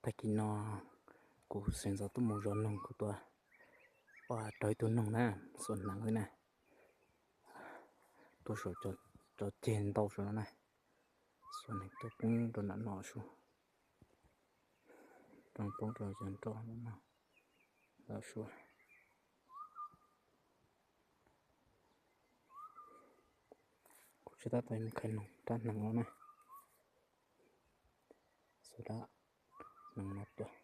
Tag kis no kuv sawv ntxov tuaj mus zov noog, kuv tuaj ua rau ib tug noog na, xuas hneev li na, tuaj saum cov ceg ntau saum no na, xuas hneev tuaj poob rau nram no sua, rau poob rau cov nroj no sua. Kuv tsis tab tom mus khaws noog rab hneev no na, xuas rab hneev no tuaj.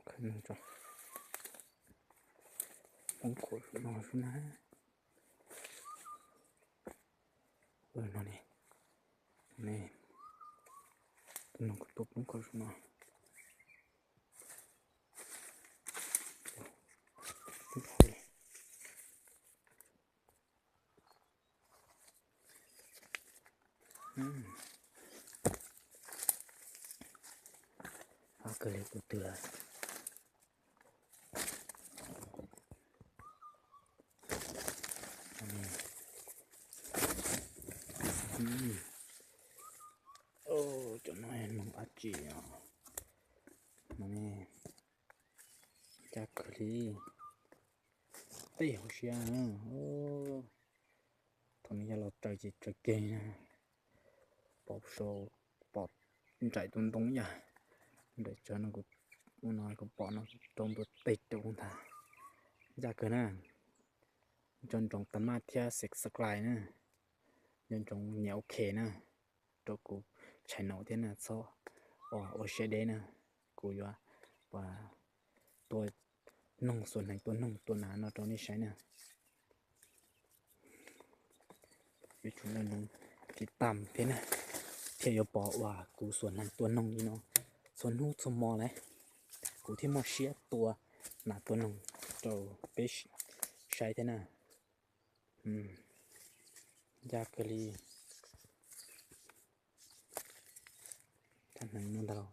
Khaws noog tso, poob khuam no xwb na. No ne, tus noog kuv tua poob khuam no. Ab, kawg li tus twg. Cov no noog dab tsi os? No ne, ncaj kawg li. Tej hauv siab, thaum nws yog los raws ces raws kiag na. Pom sau, pom nraim tus ntoo yam, nraim tsawv no, no kuv pom no rau ntua teg rau ntag. Ncaj kawg na. Nco ntsoov tag maj thiab subscribe na, nco ntsoov nias ok na, rau kuv channel thiab na, txhob ua siab deb na, kuv yuav ua tua noog, xuas hneev tua noog tua nas no rau nej saib na. Yuav tsum nco ntsoov tiv tam thiab na, thiaj yuav pom uas kuv xuas hneev tua noog li no txhua hnub txhua hmo lawm, kuv thiaj muaj siab tua nas tua noog rau peb saib thiab na. Ncaj kawg li. Rab hneev no ntag lauj,